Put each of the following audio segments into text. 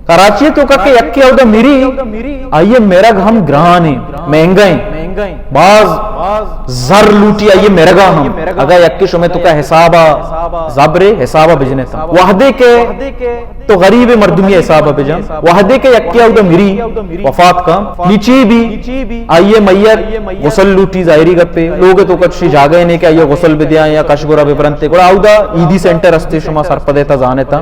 کراچی توکا کہ یکے اودا مری، آئی ءِ مرگ ہم گران ایں، مہنگا ایں، باز زر لوٹی آئی ءِ مرگا ہم۔ اگاں یکے شمے توکا حسابا زبرے، حسابا بجنے تا۔ وہدے کہ تو غریب مردمی حسابا بجن، وہدے کہ یکے اودا مری، وفات کا، نی چی بی، آئی ءِ میت غسل لوٹی، ظاہری گپے، لوگ توکا چشیں جاگہ نے کہ آئی ءَ غسل بدیاں یا کش گورا ببرنتے، گڑا اودا ایدی سینٹر استے، شما سرپدے تا زانے تا۔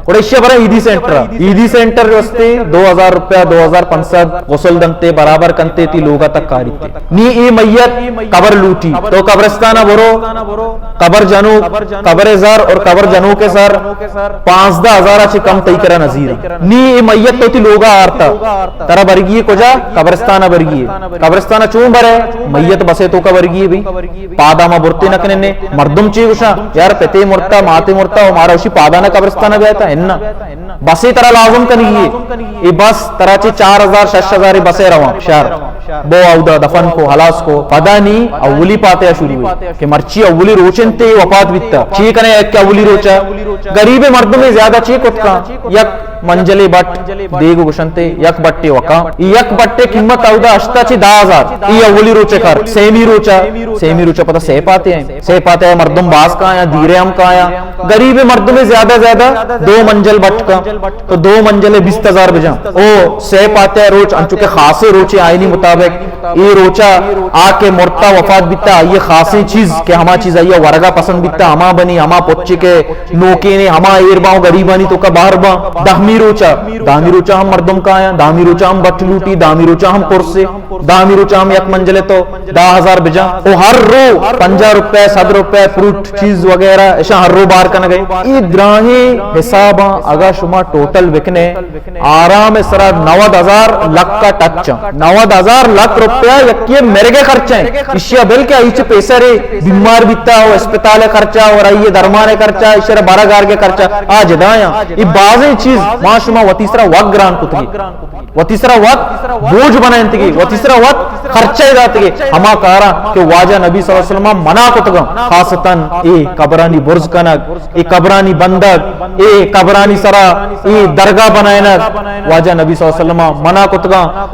گڑا ایشی ءَ برا ایدی سینٹر ءَ۔ ایدی سینٹر جو استے، دو ہزار روپیہ، دو ہزار پنچ سد غسل دنتے، برابر کنتے، تی لوگا تک کاریتے۔ نی اے میت قبر لوٹی، تو قبرستان ءَ برو، قبر جنوک، قبر زر اور قبر جنوک ءِ سر پانزدہ ہزار ءَ چہ کم تئی کرا نزیر۔ نی اے میت تو تی لوگا آرتا، ترا برگی کجا؟ قبرستان ءَ برگی۔ قبرستان ءَ چون برے؟ میت بسے توکا برگی بی۔ پادا ما برتے نہ کننے۔ مردم چی گوشاں؟ یار، پتے مرتا، ماتے مرتا، و مارا اشی پادانا قبرستان بیاتا، اناں۔ بسے ترا لازم کنگی ہے۔ اے بس ترا چے چار ہزار، شش ہزار بسے رواں شہر۔ بو اودا دفن کو، ہلاس کو۔ پدا نی اولی پاتیا شروع ہے کہ مرچی اولی روچ انتے وفات بیتا۔ چی کنے کہ اولی روچا غریب مردمے زیادہ چی کت کاں؟ یک منجلے بٹ دیگ گوشنتے، یک بٹے وکاں۔ ای یک بٹے قیمت اودا ہشتا چی دہ ہزار۔ ای اولی روچے کر، سیمی روچا، سیمی روچا پدا سہ پاتے ہیں۔ سہ پاتے ہیں، مردم باز کایاں، دیرے ہم کایاں۔ غریب مردمے زیادہ زیادہ دو منجل بٹ کا، تو دو منجلے بیست ہزار بجاں۔ او سہ پاتے روچ، انچو کہ خاصے روچے آئینی مطابق، اے روچا آ کہ مرتا وفات بیتا، آئی خاصیں چیز کہ ہما چیز آئی ورگا پسند بیتا، ہما بنی، ہما پچے کہ نوکینے، ہما ایر باں غریبانی توکا بہر باں۔ دہمی روچا، دہمی روچا ہم مردم کایاں، دہمی روچا ہم بٹ لوٹی، دہمی روچا ہم پرسے، دہمی روچا ہم یک منجلے تو دہ ہزار بجاں۔ او ہر رو پنجاہ روپے، صد روپے، فروٹ چیز وغیرہ، اشاں ہر رو بار کنگے۔ ای دراہیں حساباں اگا شما ٹوٹل بکنے، آرام سرا نود ہزار لکھ کا ٹچ۔ نود ہزار لکھ روپیہ یکی مرگے خرچہ ہیں۔ اشیا بلکہ ایچ پیسہ رے بیمار بیتا ہو، اسپتال خرچہ اور آئی درمان خرچہ، اشرا بارہ گار کے خرچہ، آ جدایاں۔ یہ بازیں چیز ما شما وتی سرا وقت گران کتگی، وتی سرا وقت بوجھ بنائنتگی، وتی سرا وقت خرچہ داتگی۔ ہما کارا کہ واجہ نبی صلی اللہ علیہ وسلم منع کتگا، خاصتاً اے قبرانی برز کنگ، اے قبرانی بندگ، اے قبرانی سرا اے درگاہ بنائنگ، واجہ نبی صلی اللہ علیہ وسلم منع کتگا۔